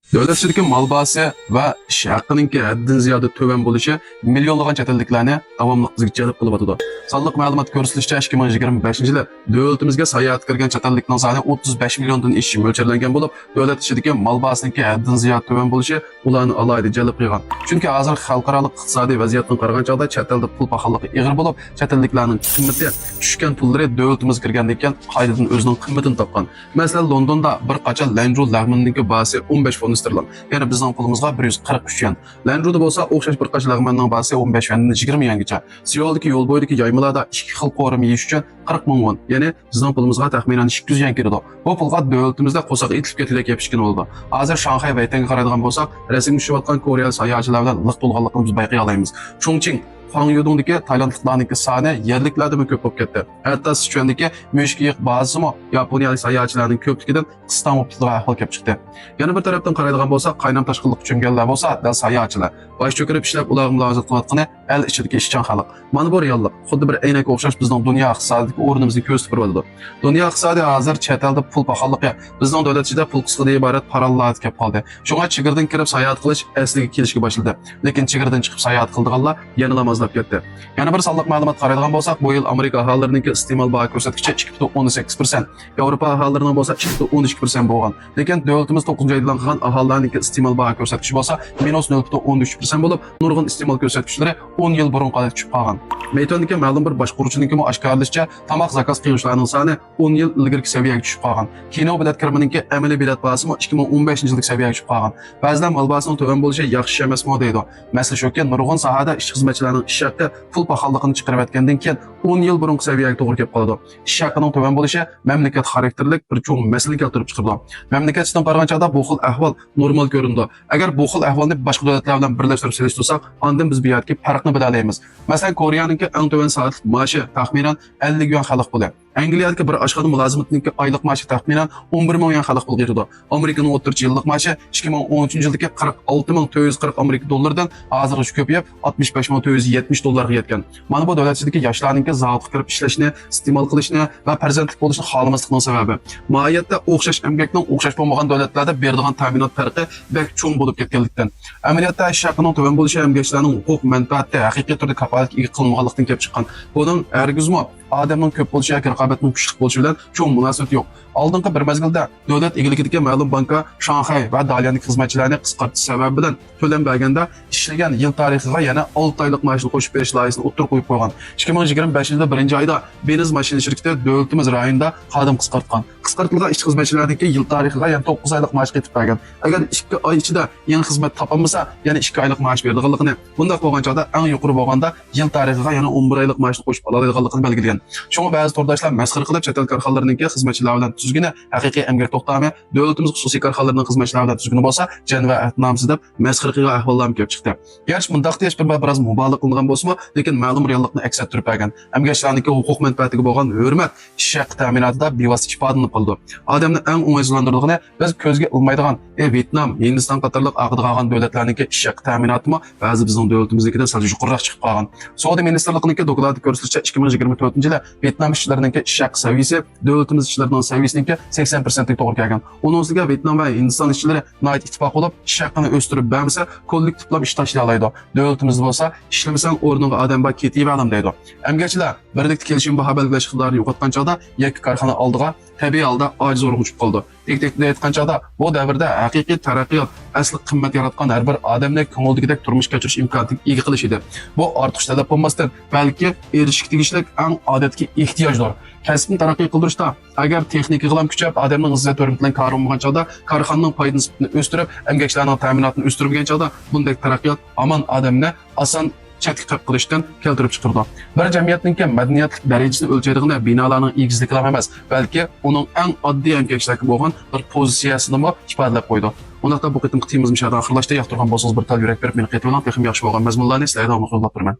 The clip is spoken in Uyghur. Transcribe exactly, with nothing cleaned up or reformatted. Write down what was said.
دۆلەت ئىچىدىكى مال باھاسى ۋە ئىش ھەققىنىڭكى ھەددىدىن زىيادە تۆۋەن بولۇشى مىليونلىغان چەت ئەللىكلەرنى داۋاملىق بىزگە جەلپ قىلىۋاتىدۇ. سانلىق مەلۇمات كۆرسىتىلىشىچە، ئىككى مىڭ يىگىرمە بەشىنچى يىلى دۆلىتىمىزگە ساياھەتكە كىرگەن چەت ئەللىكنىڭ سانى ئوتتۇز بەش مىليوندىن ئېشىشى مۆلچەرلەنگەن بولۇپ، دۆلەت ئىچىدىكى مال باھاسىنىڭكى ھەددىدىن زىيادە تۆۋەن بولۇشى ئۇلارنى ئالاھىدە جەلپ قىلغان. چۈنكى ھازىر خەلقئارالىق ئىقتىسادىي ۋەزىيەتتىن قارىغان چاغدا چەت ئەلدە پۇل پاخاللىقى ئېغىر بولۇپ، چەت ئەللىكلەرنىڭ قىممىتى، چۈشكەن پۇللىرى دۆلىتىمىزگە كىرگەندىن كېيىن قايتىدىن ئۆزىنىڭ قىممىتىنى تاپقان. مەسىلەن، لوندوندا بىر قاچا لەنجۇ لەغمىنىڭكى باھاسى ئون بەش فوند ئىستېرلىڭ، يەنى بىزنىڭ پۇلىمىزغا بىر يۈز قىرىق ئۈچ يۈەن. لەنجۇدا بولسا ئوخشاش بىر قاچا لەغمەننىڭ باھاسى ئون بەش يۈەندىن يىگىرمە يۈەنگىچە. سېئۇلدىكى يول بويىدىكى يايمىلاردا ئىككى خىل قورۇما يېيىش ئۈچۈن قىرىق مىڭ ۋون، يەنى بىزنىڭ پۇلىمىزغا تەخمىنەن ئىككى يۈز يۈەن كېلىدۇ. بۇ پۇلغا دۆلىتىمىزدە قورساق ئېتىلىپ كېتىدەك يەپ ئىچكىلى بولىدۇ. ھازىر شاڭخەي ۋەيتەنگە قارايدىغان بولساق، رەسىمگە چۈشۈۋاتقان كورېيەلىك ساياھەتچىلەر بىلەن لىق تولغانلىقىنى بىز بايقىيالايمىز. چۇڭچىڭ، خۇاڭيۇدۇڭدىكى تايلاندلىقلارنىڭكى سانى يەرلىكلەردىنمۇ كۆپ بولۇپ كەتتى. ھەتتا سىچۈەندىكى مۈشۈكىيىق بازىسىمۇ ياپونىيەلىك ساياھەتچىلەرنىڭ كۆپلۈكىدىن قىستاڭ بولۇپ تۇرىدىغان ئەھۋال كېلىپ چىقتى. يەنە بىر تەرەپتىن قارايدىغان بولساق، قاينام تاشقىنلىققا چۆمگەنلەر بولسا دەل ساياھەتچىلەر. باش چۆكۈرۈپ ئىشلەپ، ئۇلارغا مۇلازىمەت قىلىۋاتقىنى ئەل ئىچىدىكى ئىشچان خەلق. مانا بۇ رېئاللىق. خۇددى بىر ئەينەككە ئوخشاش بىزنىڭ دۇنيا ئىقتىسادىدىكى ئورنىمىزنى كۆرسىتىپ بېرىۋاتىدۇ. دۇنيا ئىقتىسادى ھازىر چەت ئەلدە پۇل پاخاللىقى، بىزنىڭ دۆلەت ئىچىدە پۇل قىسلىقىدىن ئىبارەت پاراللاردا كېلىپ قالدى. شۇڭا چېگرىدىن كىرىپ ساياھەت قىلىش ئەسلىگە كېلىشكە باشلىدى. لېكىن چېگرىدىن چىقىپ ساياھەت قىلىدىغانلار يەنىلا ئازلاپ كەتتى. يەنە بىر سانلىق مەلۇماتقا قارايدىغان بولساق، بۇ يىل ئامېرىكا ئاھالىلىرىنىڭكى ئىستېمال باھا كۆرسەتكۈچى ئىككى پۈتۈن ئوندىن سەككىز پىرسەنت، ياۋروپا ئاھالىلىرىنىڭ بولسا ئىككى پۈتۈن ئوندىن ئىككى پىرسەنت بولغان. لېكىن دۆلىتىمىز توققۇزىنچى ئايدا ئېلان قىلغان ئاھالىلەرنىڭكى ئىستېمال باھا كۆرسەتكۈچى بولسا مىنۇس نۆل پۈتۈن ئوندىن ئۈچ پىرسەنت بولۇپ، نۇرغۇن ئىستېمال كۆرسەتكۈچلىرى ئون يىل بۇرۇنقىغا چۈشۈپ قالغان. مېيتۈەندىكى مەلۇم بىر باشقۇرغۇچىنىڭكىمۇ ئاشكارىلىشىچە، تاماق زاكاز قىلغۇچىلارنىڭ سانى ئون يىل ئىلگىرىكى سەۋىيەگە چۈشۈپ قالغان. كىنو بېلەت كىرىمىنىڭكى ئەمەلىي بېلەت باھاسىمۇ ئىككى مىڭ ئون بەشىنچى يىلدىكى سەۋىيەگە چۈشۈپ قالغان. بەزىلەر مال باھاسىنىڭ تۆۋەن بولۇشى ياخشى ئىش ئەمەسمۇ دەيدۇ. مەسىلە شۇكى، نۇرغۇن ساھەدە ئىشچى خىزمەتچىلەرنىڭ ئىش ھەققى پۇل پاخاللىقىنى چىقىرىۋەتكەندىن كېيىن ئون يىل بۇرۇنقى سەۋىيەگە توغرا كېلىپ قالىدۇ. ئىش ھەققىنىڭ تۆۋەن بولۇشى مەملىكەت خاراكتېرلىك بىر چوڭ مەسىلىنى كەلتۈرۈپ چىقىرىدۇ. مەملىكەت ئىچىدىن قارىغان چاغدا بۇ خىل ئەھۋال نورمال كۆرۈنىدۇ. ئەگەر بۇ خىل ئەھۋالنى باشقا دۆلەتلەر بىلەن بىرلەشتۈرۈپ سېلىشتۇرساق، ئاندىن بىز بۇ يەردىكى پەرقنى بىلەلەيمىز. مەسىلەن، كورېيەنىڭكى ئەڭ تۆۋەن سائەتلىك مائاشى تەخمىنەن ئەللىك يۈەن خەلق پۇلى. ئەنگلىيەدىكى بىر ئاشخانا مۇلازىمىتىنىڭكى ئايلىق مائاشى تەخمىنەن ئون بىر مىڭ يۈەن خەلق پۇلىغا يېتىدۇ. ئامېرىكىنىڭ ئوتتۇرىچە يىللىق مائاشى ئىككى مىڭ ئون ئۈچىنچى يىلدىكى قىرىق ئالتە مىڭ تۆت يۈز قىرىق ئامېرىكا دوللىرىدىن ھازىرغىچە كۆپىيىپ، ئاتمىش بەش مىڭ تۆت يۈز يەتمىش دوللارغا يەتكەن. مانا بۇ دۆلەت ئىچىدىكى ياشلارنىڭكى زاۋۇتقا كىرىپ ئىشلەشنى، ئىستېمال قىلىشنى ۋە پەرزەنتلىك بولۇشنى خالىماسلىقىنىڭ سەۋەبى. ماھىيەتتە ئوخشاش ئەمگەكنىڭ ئوخشاش بولمىغان دۆلەتلەردە بېرىدىغان تەمىنات پەرقى بەك چوڭ بولۇپ كەتكەنلىكتىن. ئەمەلىيەتتە ئىش ھەققىنىڭ تۆۋەن بولۇشى ئەمگەكچىلەرنىڭ ھوقۇق مەنپەئەتى ھەقىقىي تۈردە كاپالەتكە ئىگە قىلىنمىغانلىقتىن كېلىپ چىققان. بۇنىڭ ھەرگىزمۇ ئادەمنىڭ كۆپ بولۇشى ياكى رىقابەتنىڭ كۈچلۈك بولۇشى بىلەن چوڭ مۇناسىۋىتى يوق. ئالدىنقى بىر مەزگىلدە دۆلەت ئىگىلىكىدىكى مەلۇم بانكا شاڭخەي ۋە داليەندىكى خىزمەتچىلەرنى قىسقارتىش سەۋەبى بىلەن تۆلەم بەرگەندە، ئىشلىگەن يىل تارىخىغا يەنە ئالتە ئايلىق مائاشنى قوشۇپ بېرىش لايىھەسىنى ئوتتۇرىغا قويۇپ قويغان. ئىككى مىڭ يىگىرمە بەشىنچى يىلى بىرىنچى ئايدا بېنز ماشىنا شىركىتى دۆلىتىمىز رايونىدا خادىم قىسقارتقان. قىسقارتىلغان ئىشچى خىزمەتچىلەرنىڭكى يىل تارىخىغا يەنە توققۇز ئايلىق مائاش قېتىپ بەرگەن. ئەگەر ئىككى ئاي ئىچىدە يېڭى خىزمەت تاپالمىسا، يەنە ئىككى ئايلىق مائاش بېرىدىغانلىقىنى، بۇنداق بولغان چاغدا ئەڭ يۇقىرى بولغاندا يىل تارىخىغا يەنە ئون بىر ئايلىق مائاشنى قوشۇپ ئالالايدىغانلىقىنى بەلگىلىگەن. شۇڭا بەزى تورداشلار مەسخىرە قىلىپ، چەت ئەل كارخانىلىرىنىڭكى خىزمەتچىلەر بىلەن تۈزگىنى ھەقىقىي ئەمگەك توختامى، دۆلىتىمىز خۇسۇسىي كارخانىلىرىنىڭ خىزمەتچىلەر بىلەن تۈزگىنى بولسا جەنۋە ئەھدنامىسى دەپ مەسخىرە قىلغان ئەھۋاللارمۇ كېلىپ چىقتى. گەرچە مۇنداق دېيىش بىر، بىراز مۇبالىغە قىلىنغان بولسىمۇ، لېكىن مەلۇم رېئاللىقنى ئەكس ئەتتۈرۈپ بەرگەن. ئەمگەكچىلەرنىڭكى ھوقۇق مەنپەئەتىگە بولغان ھۆرمەت ئىش ھەققى تەمىناتىدا بىۋاسىتە ئىپادىلىنىپ قالىدۇ. ئادەمنى ئەڭ ئوڭايسىزلاندۇرىدىغىنى، بىز كۆزگە ئىلمايدىغان، ئى، ۋيېتنام، ھىندىستان قاتارلىق ئارقىدا قالغان دۆلەتلەرنىڭكى ئىش ھەققى تەمىناتىمۇ بەزى بىزنىڭ دۆلىتىمىزنىڭكىدىن سەل يۇقىرىراق چىقىپ قالغان. سودا مىنىستىرلىقىنىڭكى دوكلاتىدا كۆرسىتىلىشىچە، ئىككى مىڭ يىگىرمە تۆتىنچى يىلى ۋيېتنام ئىشچىلىرىنىڭكى ئىش ھەققى سەۋىيىسى دۆلىتىمىز ئىشچىلىرىنىڭ سەۋىيىسىنىڭكى سەكسەن پىرسەنتىگە توغرا كەلگەن. ئۇنىڭ ئۈستىگە ۋيېتنام ۋە ھىندىستان ئىشچىلىرى ناھايىتى ئىتتىپاق بولۇپ، ئىش ھەققىنى ئۆستۈرۈپ بەرمىسە، كوللېكتىپلام ئىش تاشلىيالايدۇ. دۆلىتىمىزدە بولسا، ئىشلىمىسەڭ ئورنۇڭغا ئادەم بار، كېتىۋەرلىم دەيدۇ. ئەمگەكچىلەر بىرلىكتە كېلىشىم باھا بەلگىلەش ئىقتىدارىنى يوقاتقان چاغدا، يەككە كارخانا ئالدىغا تەبىئىي ھالدا ئاجىز ئورۇنغا چۈشۈپ قالىدۇ. تېكىت ھېكىمىيەتتە ئېيتقان چاغدا، بۇ دەۋردە ھەقىقىي تەرەققىيات ئەسلى قىممەت ياراتقان ھەر بىر ئادەمنى كۆڭۈلدىكىدەك تۇرمۇش كەچۈرۈش ئىمكانىيىتىگە ئىگە قىلىش ئىدى. بۇ ئارتۇقچە تەلەپ بولماستىن، بەلكى ئېرىشىشكە تېگىشلىك ئەڭ ئادەتتىكى ئېھتىياجدۇر. كەسىپنى تەرەققىي قىلدۇرۇشتا، ئەگەر تېخنىكىغىلا كۈچەپ، ئادەمنىڭ ئىززەت-ھۆرمىتى بىلەن كارى بولمىغان چاغدا، كارخانىنىڭ پايدا نىسبىتىنى ئۆستۈرۈپ، ئەمگەكچىلەرنىڭ تەمىناتىنى ئۆستۈرمىگەن چاغدا، بۇندەك تەرەققىيات ھامان ئادەمنى ئاسان چەتكە قېقىپ قېلىشتىن كەلتۈرۈپ چىقىرىدۇ. بىر جەمئىيەتنىڭكى مەدەنىيەتلىك دەرىجىسىنى ئۆلچەيدىغىنى بىنالارنىڭ ئېگىزلىكىلا ئەمەس، بەلكى ئۇنىڭ ئەڭ ئاددىي ئەمگەكچىلەرگە بولغان بىر پوزىتسىيەسىنىمۇ ئىپادىلەپ قويىدۇ. ئۇنداقتا بۇ قېتىمقى تېمىمىز مۇشۇ يەردە ئاخىرلاشتى. ياقتۇرغان بولسىڭىز بىر تال يۈرەك بېرىپ مېنى قېتىۋېلىڭ. تېخىمۇ ياخشى بولغان مەزمۇنلارنى سىلەرگە داۋاملىق يوللاپ تۇرىمەن.